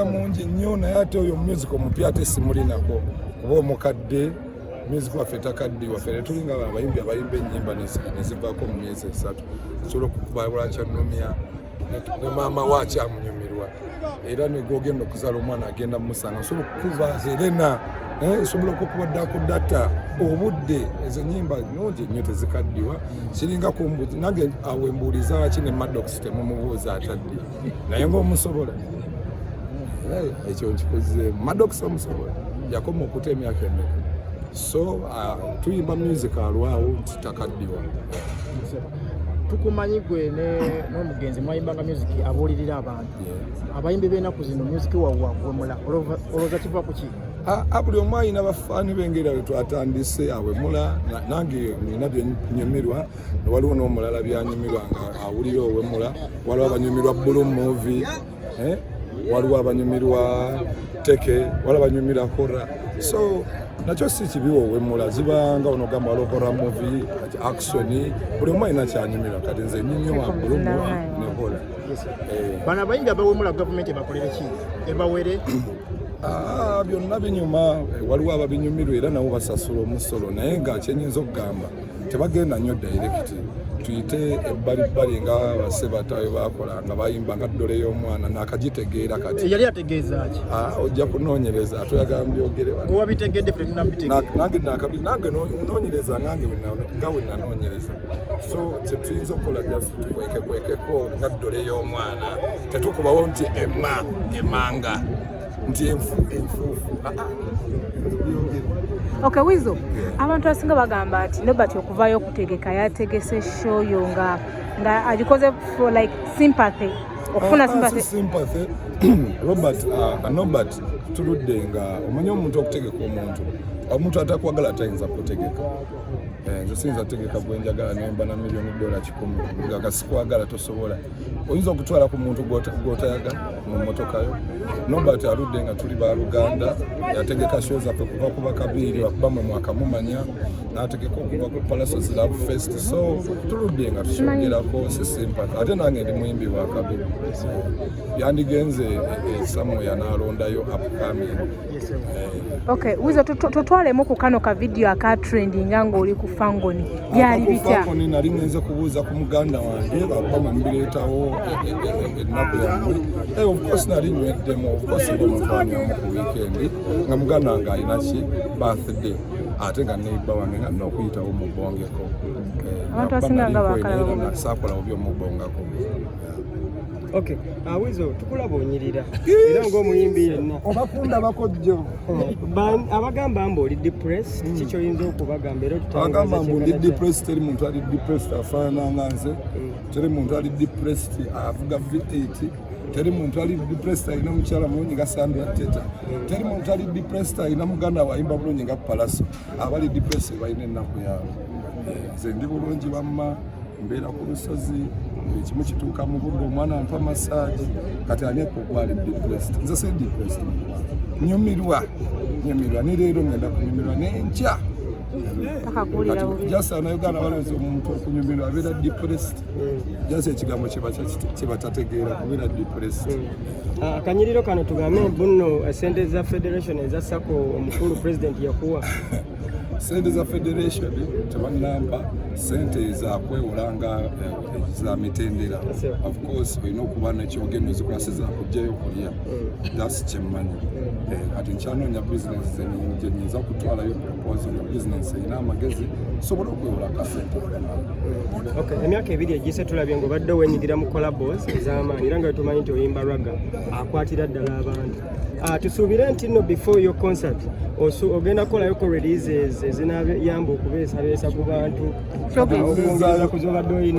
Mungi nnyo, naye ate oyo music omupya ate simulinako, kuba omukadde music waffe takaddi waffe. Tetulinga abayimbi abayimba ennyimba nezivaako mu myezi 3. Osobola okukuba lwakyanumya ne maama we akyamunyumirwa, era negwogenda okuzaala omwana agenda mumusanga. Osobola okukuba Helena, osobola okukuba Dakudata, obudde. Ezo nyimba nungi nnyo, tezikaddiwa. Kiringa kumbuzi nange awo embuuliza ki ne Maddox temumubuuza ataddi, naye ngaomusobola. Ekyo nkikoze. Maddox omusobola, yakoma okuta emyaka emeka? So tuyimba music alwawo nti takaddiwa. Tukumanyi gwe n'omugenzi mwayimbanga music abuulirira abantu. Abayimbi b'ennaku zino music wawa wemula, olowooza kiva ku ki? Buli omu alina bafaani b'engeri awe twatandise awemula. Nange nina byenyumirwa, waliwo n'omulala byanyumirwa nga awulira owemula. Waliwo abanyumirwa blue movie, eh? Waliwo abanyumirwa teke, waliwo abanyumirwa horror, so nakyo si kibi owemula. Zibanga onogamba waliwo horror movie, action, buli omu alina kyanyumirwa. Kati nze nyumirwa blue movie ne horror. Bano abayimbi abawemula, gavumenti ebakolere ki? Ebawere? Byonna binyuma. Waliwo ababinyumirwa era nabo basasula omusolo, naye nga kyenyinza okugamba tebagenda nnyo direct, tuyite ebbalibbali nga basebata bwe bakola nga bayimba nga ddole y'omwana nakagitegeera kati. Yali ategeeza ki? Ojja kunoonyereza, toyagala mbyogere wano. Wabitegedde, ffe tunabitegeera. Nange nange noonyereza ngange nga we nanoonyereza. So kyetuyinza okukola, just tukwekekwekeko nga ddole y'omwana, tetukubawo nti ema emanga nti enfu enfuufu. Byogere. Okay, Wizo, Yeah. abantu abasinga bagamba nti Nobert okuvaayo okutegeka, yategese show yo nga agikoze for like sympathy, okufuna sympathy. Si sympathy. Robert, Nobert tuludde nga omanyi omuntu okutegeka omuntu atakwagala tayinza kutegeka. Nze siyinza kutegeka gwenjagala nemba na miliyoni dola 100 nga kasikwagala. Tosobola, oyinza okutwala ku muntu gw'otayagala mu mmotoka yo. Nobert aludde nga tuli baluganda, yategeka show zaffe kuva ku bakabiiri bakuba mwe mwakamumanya, n'ategeka okuva ku Palasos Love Fest, so tuludde nga tukyogerako. Si sympathy, ate nange ndi muyimbi wa kabi, yandigenze somewhere n'alondayo upcoming. Okay, Wizo, tutwalemu ku kano ka video aka trendinga ng'oli ku Fangoni, byali bitya? Fangoni nali ngenze kubuuza ku muganda wange, bakuba mbireetawo ennaku yammwe. Of course nali nyweddemu, of course ng'omuntu anywamu ku weekend, nga muganda wange alina ki birthday, ate nga neighbor wange nga nina okuyitawo mubongeko. Abantu abasinga nga bakalaba bubi. Saakola bubi omubongako. Okay, Wizo, tukulaba onyirira era ng'omuyimbi yenna. Obakundabako jjo. Abagamba mbu oli depressed, ki kyoyinza okubagamba era otutangaza? Agamba mbu ndi depressed, teri muntu ali depressed afaanana nga nze. Teri muntu ali depressed avuga V8. Teri muntu ali depressed alina mukyala mulungi nga Sandra Teta. Teri muntu ali depressed alina muganda we ayimba bulungi nga Palaso. Abali depressed balina ennaku yaabwe. Nze ndi bulungi wamma, mbeera ku lusozi, buli kimu kituuka mu budde, omwana mpa massage. Kati ani ogwali depressed? Nze si depressed, nyumirwa, nyumirwa ne leero ngenda kunyumirwa n'enkya. Takakuwulira bubi. Just Uganda balowooza omuntu okunyumirwa abeera depressed. Just ekigambo kyebatategeera kubeera depressed. Akanyiriro kano, tugambe buno sente za federation eza SACCO omukulu president yakuwa? Sente za federation tebanampa, sente zakwewola nga za mitendera. Of course olina okuba nekyogenda ozikola, si zakugjayo kulya, that's kyemmanyi. Kati nkyanoonya business gyenyinza kutwalayo proposal nga business erina amagezi, sobola okwewola akasente. Okay, emyaka 2 egiyise tulabye ng'obadde wenyigira mu collabos ez'amaanyi, era nga tumanyi nti oyimba ragga akwatira ddala abantu. Tusuubire nti nno before your concert ogenda kukolayoko releases ezinaayamba okubeesabeesa ku bantu Showcase. okwongereza ku zobadde oyina?